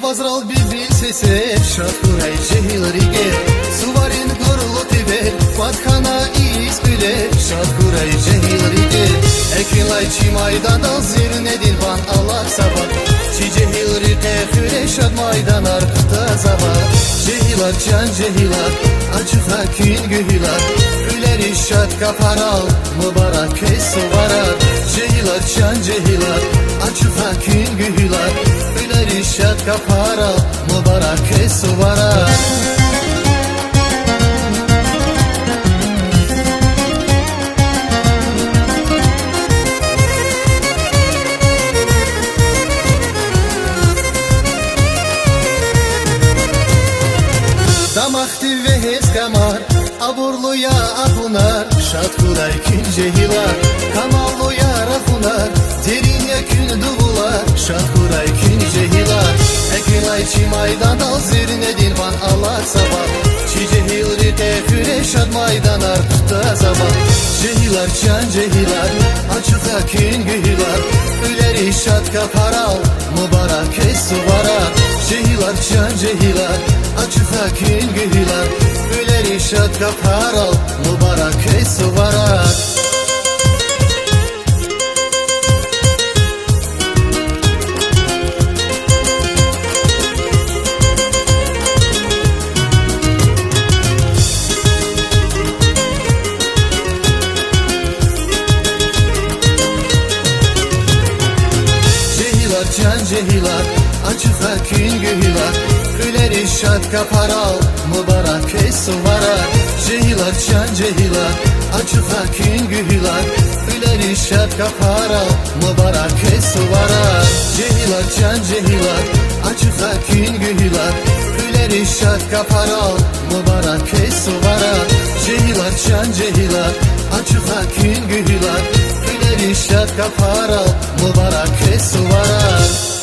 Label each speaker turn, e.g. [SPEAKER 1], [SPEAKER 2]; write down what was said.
[SPEAKER 1] Авазрал бибил сесе, шатхурай жехил риге. Суварин горло тебе, патхана испиле, шатхурай жехил риге. Экилай чи майданал зирнедин ван алак сава. Чи жехил риге хюре шат майдан аркта зава. Жехилар чан жехилар, ачыха кün gühilar. Hüleri şat kaparal, mübarek suvara. Жехилар чан жехилар, ачыха кün gühilar. Hüleri şat kaparal, mübarek suvara. Damahti ve heskamar, aburluya ahunar, şatkuray kün cehilar, kamalluya rahunar, derin yakün duvular, şatkuray kün cehilar. Ekilay çi maydan al zirnedin van alak sabah, çi cehil rite hüre şad maydan arkuta sabah. Cehilar çan cehilar, açıka kün gühilar, üleri şat kaparal, mübarek suvara. Cehilar çan cehilar, açıka kün gühilar, üleri şat kaparal, mübarek suvara. Cehilar can cehilar, açıka kün gühilar, Hüleri şat kaparal, mübarek suvara. Cehilar can cehilar, açıka kün gühilar, Hüleri şat kaparal, mübarek suvara. Cehilar can cehilar, açıka kün gühilar, Hüleri şat kaparal, mübarek suvara. Cehilar can cehilar, açıka kün gühilar, Hüleri şat kaparal, mübarek suvara.